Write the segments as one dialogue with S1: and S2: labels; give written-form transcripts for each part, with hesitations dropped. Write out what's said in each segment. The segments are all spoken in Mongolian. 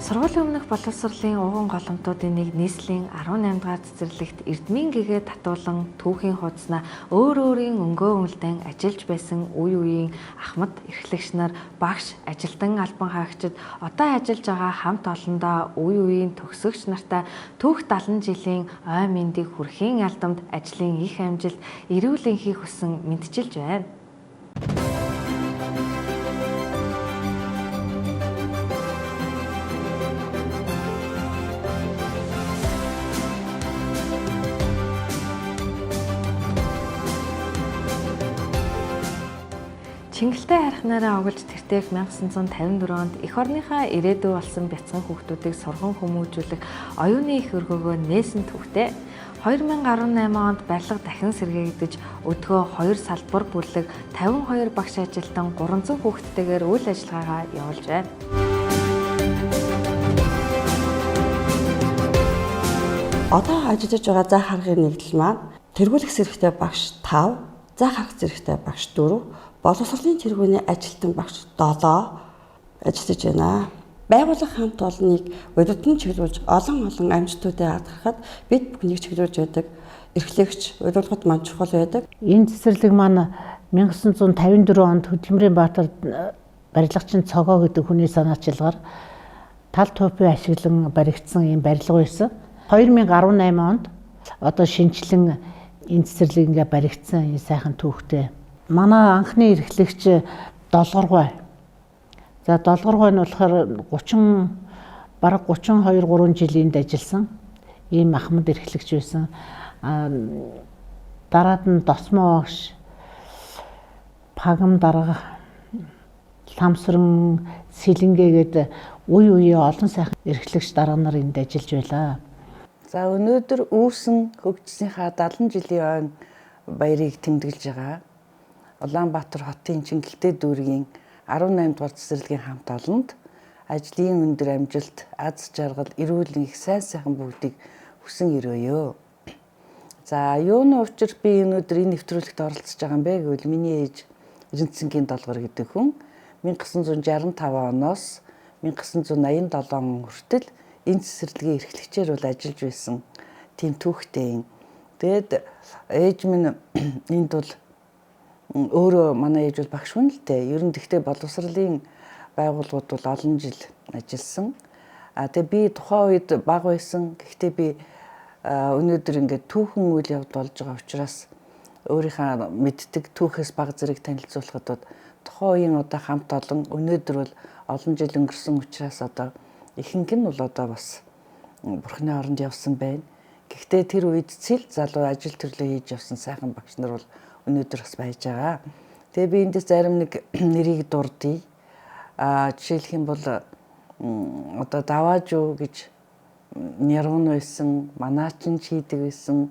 S1: Сургуулийн өмнөх боловсролын ууган голомтуудын нэг нийслэлийн 18 дугаар цэцэрлэгт Эрдмийн гэгээ татуулан түүхийн хуудаснаа өөр өөрийн өнгөө өмлдэн ажиллаж байсан үе үеийн ахмад эрхлэгч нар, багш, ажилтан албан хаагчид одоо ажиллаж байгаа хамт олондоо үе үеийн төгсөгч нартай түүх 70 жилийн ой мэндийг хүрхийн алдамд ажлын их амжилт, эрүүл энхийг хүсэн мэндчилж байна. Чингэлтэй харихнаараа оголж тэртээх 1954 онд эх орныхаа ирээдүй болсон бяцхан хүүхдүүдийг сурган хүмүүжүүлэх оюуны их өргөөгөө нээсэн түүхтэй. 2018 онд барилга дахин сэргээгдэж өдгөө 2 салбар бүлэг 52 багш ажилтан 300 хүүхэдтэйгээр үйл ажиллагаагаа явуулж байна.
S2: Одоо ажиллаж байгаа заах аргын нэгдэл маань тэргүүлэх зэрэгтэй багш 5, заах арга зэрэгтэй багш 4, боловсролын тэргүүний ажилтан багш 7 ажиллаж байна. Байгууллага хамт олныг удирдан чиглүүлж олон олон амжилтуудыг гаргахад бид бүхнийг чиглүүлж байдаг. Эрхлэгч, удирдлагад маань чухал байдаг.
S3: Энэ цэцэрлэг маань 1954 онд Хөдөлмөрийн Баатар барилгачин Цогоо гэдэг хүний санаачилгаар тал туупын ашиглан баригдсан ийм барилга байсан. 2018 онд одоо шинэчлэн энэ цэцэрлэг ингээ баригдсан энэ сайхан түүхтэй. Манай анхны эрхлэгч Долгоргой. За Долгоргой нь болохоор 30 бараг 32 3 жил энд ажилласан. Ийм ахмад эрхлэгч байсан. Дараад нь Досмоо багш, Пагам дарга, Ламсран, Сэлэнгэ гээд үе үеэ олон сайхан эрхлэгч дарга нар энд ажиллаж байлаа.
S4: За өнөөдөр үүсэн хөгжсөнийхаа 70 жилийн ойн баярыг тэмдэглэж байгаа. Улаанбаатар хотын Чингэлтэй дүүргийн 18 дугаар цэцэрлэгийн хамт олонд ажлын өндөр амжилт, аз жаргал, эрүүл энх, сайн сайхан бүгдийг хүсэн өрөөё. За юуны учир би өнөөдөр энэ нэвтрүүлэгт оролцож байгаа юм бэ гэвэл миний ээж Эрэнцэнгийн Долгор гэдэг хүн 1965 оноос 1987 он хүртэл энэ цэцэрлэгийн эрхлэгчээр бол ажиллаж байсан тийм түүхтэй юм. Тэгээд ээж минь энд бол өөрөө манай ээж бол багш хүн л дээ. Ер нь тэгтээ боловсролын байгууллагууд бол олон жил ажилласан. А тэгээ би тухайн үед бага байсан. Гэхдээ би өнөөдөр ингээд түүхэн үйл явдал болж байгаа учраас өөрийнхөө мэддэг түүхээс бага зэрэг танилцуулахад тухайн үеийн одоо хамт олон өнөөдөр бол олон жил өнгөрсөн учраас одоо ихэнх нь бол одоо бас бурхны оронд явсан байна. Гэхдээ тэр үед цэл залуу ажил төрлөө хийж явсан сайхан багш нар бол өнөөдөр бас байж байгаа. Тэгээ би эндээс зарим нэг нэрийг дурдъя. Жишээлх юм бол одоо Даваажуу гэж нэрвэн байсан, манаачин хийдэг байсан.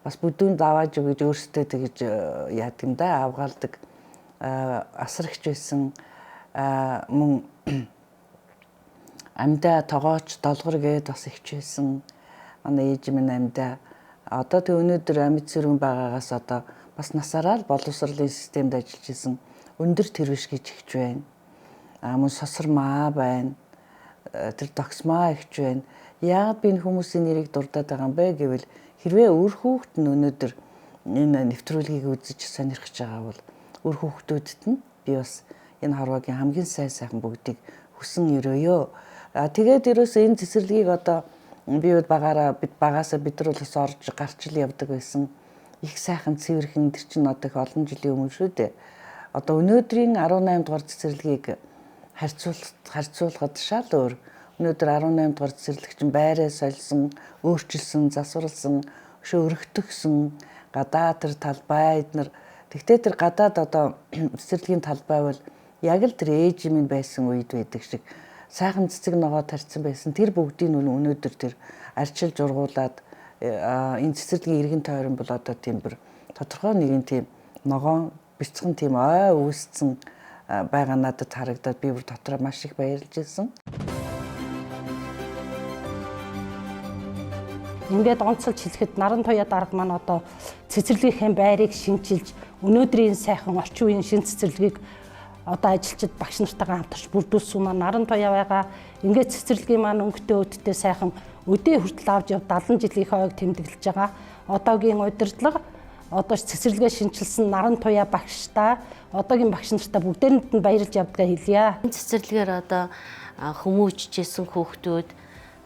S4: Бас бүдүүн Даваажуу гэж өөрсдөө тэгж яадаг юм да, авгаалдаг асрагч байсан. Мөн амьдаа тогооч Долгор гээд бас ихч байсан. Манай ээж минь амьдаа одоо тэг өнөөдөр амьд сэрүүн байгаагаас одоо бас насаараа л боловсролын системд ажиллаж исэн өндөр тэрвэш гэж ихч байна. Мөн сосрмаа байна. Тэр догсмаа ихч байна. Яагаад би энэ хүмүүсийн нэрийг дурдаад байгаа юм бэ гэвэл хэрвээ үр хүүхэд нь өнөөдөр энэ нэвтрүүлгийг үзэж сонирхож байгаа бол үр хүүхдүүдэд нь би бас энэ хорвоогийн хамгийн сайн сайхан бүгдийг хүсэн өрөөё. Тэгээд ерөөсөө энэ цэцэрлэгийг одоо би бол багаараа бид багаасаа бид нар бол бас орж гарч л явдаг байсан. Их сайхан цэвэрхэн тэр чинь одоо их олон жилийн өмнө шүү дээ. Одоо өнөөдрийн 18 дугаар цэцэрлэгийг харьцуулахад шал өөр. Өнөөдөр 18 дугаар цэцэрлэг чинь байраа сольсон, өөрчилсөн, засварлсан, өшөө өргөтгсөн гадаа тэр талбай эднэр. Тэгтээ тэр гадаад одоо цэцэрлэгийн талбай бол яг л тэр ээж минь байсан үед байдаг шиг сайхан цэцэг ногоо тарьсан байсан. Тэр бүгдийг өнөөдөр тэр арчилж ургуулад энэ цэцэрлэгийн эргэн тойрон бол одоо тийм бүр тодорхой нэгэн тийм ногоон бяцхан тийм ой үүсцэн байгаа надад харагдаад би бүр дотроо маш их баярлж ирсэн.
S5: Ингээд онцолж хэлэхэд Нарантуяа дарга маань одоо цэцэрлэгийнхээ байрыг шинчилж өнөөдрийн сайхан орчин үеийн шин цэцэрлэгийг одоо ажилчид багш нартайгаа хамтарч бүрдүүлсэн маань наран туяа байгаа. Ингээд цэцэрлэгийн маань өнгөтэй өөдтэй сайхан өдөө хүртэл авч яв 70 жилийнхээ ойг тэмдэглэж байгаа. Одоогийн удирдлага одоо цэцэрлэгээ шинчилсэн наран туяа багштай одоогийн багш нартаа бүгдээрэнд нь баярлж явдгаа хэлье.
S6: Цэцэрлэгээр одоо хүмүүжижсэн хүүхдүүд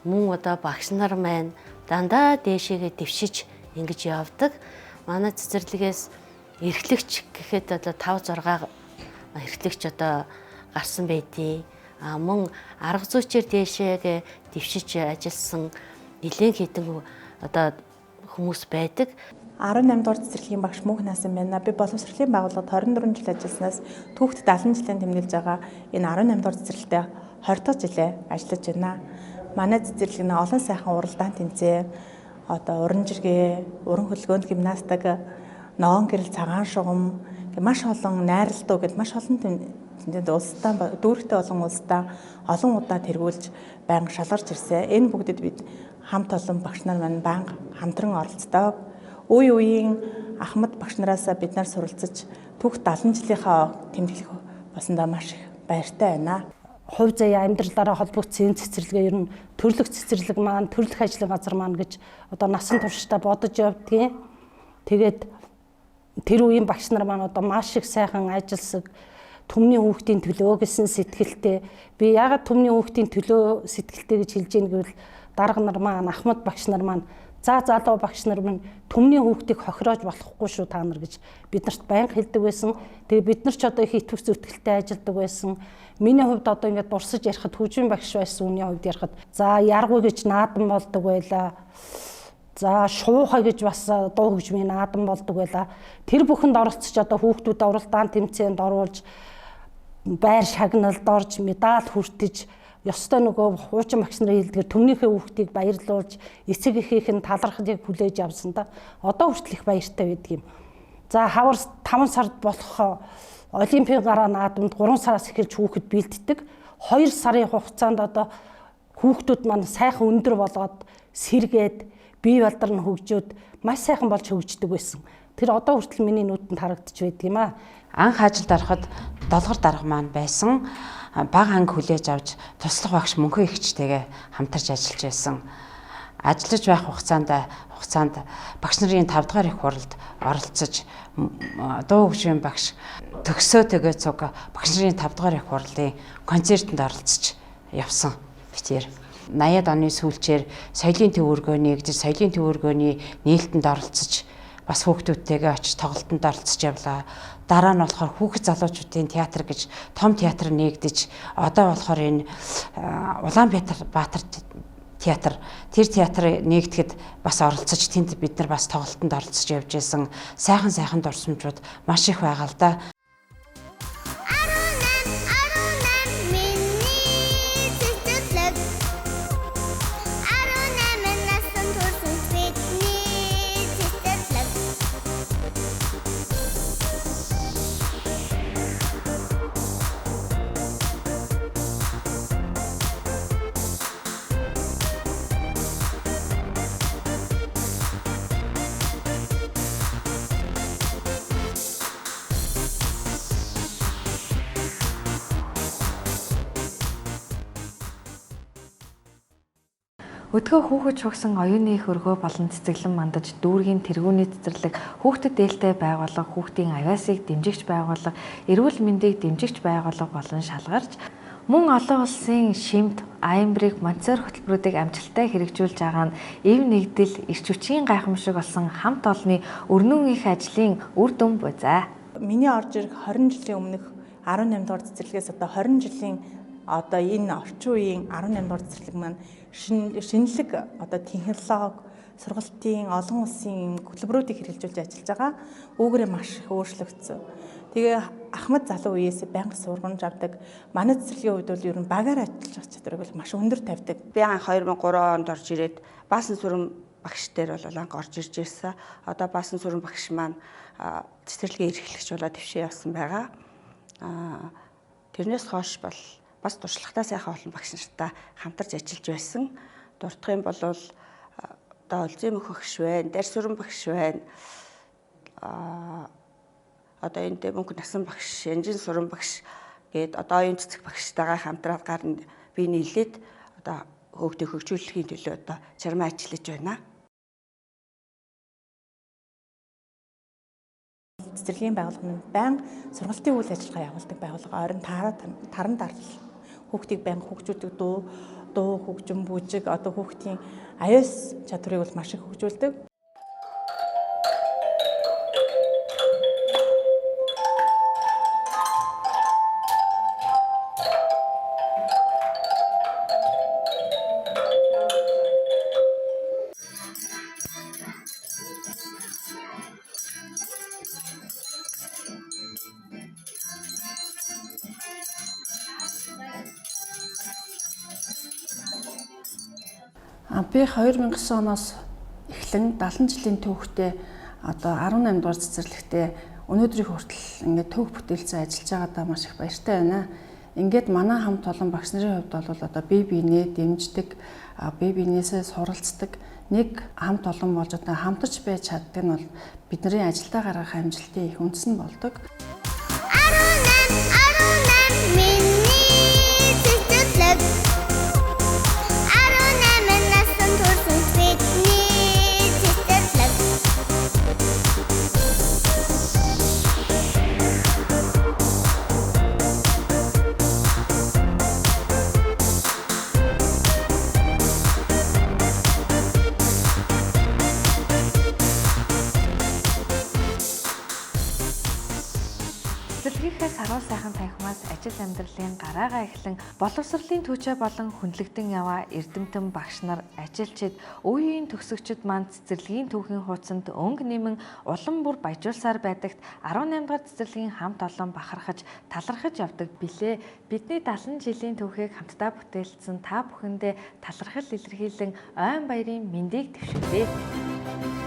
S6: мөн одоо багш нар маань дандаа дээшээгээ дэвшиж ингэж явдаг. Манай цэцэрлэгээс эрхлэгч гэхэд одоо 5 6 эрхлэгч одоо гарсан байдیں۔ А мөн арга зүйчээр дээшээгээ дэвшиж ажилласан нэлээд хэдэн одоо хүмүүс байдаг.
S7: 18 дугаар цэцэрлэгийн багш Мөнх Насан байна. Би боловсролын байгууллагад 24 жил ажилласнаас түүхт 70 жилийн тэмдэглэж байгаа энэ 18 дугаар цэцэрлэгтээ 20 дахь жилээ ажиллаж байна. Манай цэцэрлэг нь олон сайхан уралдаан тэмцээн, одоо уран жиргээ, уран хөдөлгөөнд гимнастик, ногоон гэрэл, цагаан шугам, маш олон найралтуу гэд маш олон тэмцээнд улстай, дүүрэгтэй олон улстай олон удаа тэргүүлж байнга шалгарч ирсэн. Энэ бүгдэд бид хамт олон багш нар маань байнга хамтран оролцдог. Үе үеийн ахмад багш нараасаа бид нар суралцаж түүх 70 жилийнхаа тэмдэглэх болсондоо маш их баяртай байна.
S5: Хувь заяа амьдралаараа холбогдсон цэцэрлэгээ ер нь төрлөх цэцэрлэг маань, төрлөх ажлын газар маань гэж одоо насан туршдаа бодож явдгийн. Тэгээд тэр үеийн багш нар маань одоо маш их сайхан ажилласан, түмний хүүхдийн төлөө гэсэн сэтгэлтэй. Би яагаад түмний хүүхдийн төлөө сэтгэлтэй гэж хэлж ийн гэвэл дарга нар маань, ахмад багш нар маань, за залуу багш нар минь түмний хүүхдийг хохироож болохгүй шүү та нар гэж биднэрт байнга хэлдэг байсан. Тэгээ бид нар ч одоо их итгэвч зүтгэлтэй ажилладаг байсан. Миний хувьд одоо ингээд дурсаж ярихад хөгжмийн багш байсан үний хувьд ярихад за яргуй гэж наадам болдог байлаа. За шуухай гэж бас дуу хөгжмийн наадам болдог байлаа. Тэр бүхэнд оролцож одоо хүүхдүүдэд уралдаан тэмцээнд оруулж байр шагналд орж медаль хүртэж ёстой нөгөө хуучин багш нарын хэлдгээр түмнийхээ хүүхдийг баярлуулж эцэг эхийнх нь талархлыг хүлээж авсан да. Одоо хүртэл их баяртай байдаг юм. За хавар 5 сард болох олимпийн гараа наадамд 3 сараас эхэлж хүүхэд бэлддэг. 2 сарын хугацаанд одоо хүүхдүүд маань сайхан өндөр болгоод сэргээд бие балдар нь хөгжөөд маш сайхан болж хөгждөг байсан. Тэр одоо хүртэл миний нүдэнд харагдчих байдаг юм аа.
S8: Анх ажилд ороход долгор дарга маань байсан. Бага анги хүлээж авч туслах багш мөнхөн ихчтэйгээ хамтарч ажиллаж байсан. Ажиллаж байх хугацаанд багш нарын 5 дугаар их хуралд оролцож дуу хөгжмийн багш төгсөө тэгээ цуг багш нарын 5 дугаар их хурлын концертэнд оролцож явсан битэр. 80-ад оны сүүлчээр соёлын төв өргөө нэгдэж соёлын төв өргөөний нээлтэнд оролцож бас хүүхдүүдтэйгээ очиж тоглолтод оролцож явлаа. Дараа нь болохоор хүүхэд залуучуудын театр гэж том театр нэгдэж одоо болохоор энэ Улаанбаатар театр тэр театр нэгдэхэд бас оролцож тэнд бид нар бас тоглолтод оролцож явж байсан. Сайхан сайхан дурсамжууд маш их байгаа л да.
S1: Өдгөө хүүхэд шугсан оюуны их өргөө болон цэцэглэн мандаж дүүргийн тэргүүний цэцэрлэг, хүүхдэд дээлтэй байгууллага, хүүхдийн авиасыг дэмжигч байгууллага, эрүүл мэндийг дэмжигч байгууллага болон шалгарч мөн олон улсын шимт, аймбрыг, Монтессори хөтөлбөрүүдийг амжилттай хэрэгжүүлж байгаа нь эв нэгдэл, эрч хүчийн гайхамшиг болсон хамт олонны өрнөн их ажлын үр дүн буйзаа.
S7: Миний орж ирэх 20 жилийн өмнөх 18 дугаар цэцэрлэгээс одоо 20 жилийн одоо энэ орчин үеийн 18 дугаар цэцэрлэг маань шинэлэг одоо технологи, сургалтын олон улсын хөтөлбөрүүдийг хэрэгжүүлж ажиллаж байгаа. Үүгээрээ маш их өөрчлөгдсөн. Тэгээ ахмад залуу үеэсээ байнга сургамж авдаг. Манай цэцэрлэгийн хувьд бол ер нь багаар ажиллах чадварыг бол маш өндөр тавьдаг.
S2: Би анх 2003 онд орж ирээд Баасан сүрэн багш дээр бол анх орж ирж байсан. Одоо Баасан сүрэн багш маань цэцэрлэгийн эрхлэгч болоод твшээ явсан байгаа. Тэрнээс хойш бол бас туршлагатай сайхан олон багш нартай хамтарч ажиллаж байсан. Дурдах юм бол одоо Олзын мөх багш байна, Дарь сүрэн багш байна. Одоо энд мөнх насан багш, Янжин сүрэн багш Гээд одоо оюун цэцэг багштайгаа хамтраад гар би нийлээд одоо хөөгдөө хөгжүүлэхийн төлөө одоо чармаа ажиллаж байна.
S7: Цэцэрлэгийн байгууллага нь байнга сургалтын үйл ажиллагаа явуулдаг байгууллага. Орон таран дарлал хүүхдийг байнга хөгжүүлдэг дуу хөгжим бүжиг одоо хүүхдийн аюус чадварыг бол маш их хөгжүүлдэг.
S9: Би 2009 оноос эхлэн 70 жилийн түүхтэй одоо 18 дугаар цэцэрлэгтээ өнөөдрийг хүртэл ингээд түүх бүтээлцэн ажиллаж байгаадаа маш их баяртай байна. Ингээд манай хамт олон багш нарын хувьд бол одоо бие биенээ дэмждэг, бие биенээсээ суралцдаг нэг хамт олон болж одоо хамтарч байж чаддаг нь бол бидний ажилдаа гаргах амжилтын их үндэс нь болдог.
S10: 18 18 миний цэцэрлэг 18 насан турш бидний цэцэрлэг.
S1: Цэцэрлэгийнхээ саруул сайхан танхимаас ажил амьдралын гараагаа эхлэн боловсролын түүчээ болон хүндлэгдэн яваа эрдэмтэн багш нар, ажилчид, үеийн төгсөгчд маань цэцэрлэгийн түүхийн хуудсанд өнгө нэмэн улам бүр баяжуулсаар байдагт 18 дугаар цэцэрлэгийн хамт олон бахархаж, талархаж явдаг билээ. Бидний 70 жилийн түүхийг хамтдаа бүтээлсэн та бүхэндээ талархал илэрхийлэн ойн баярын мэндийг дэвшүүлье.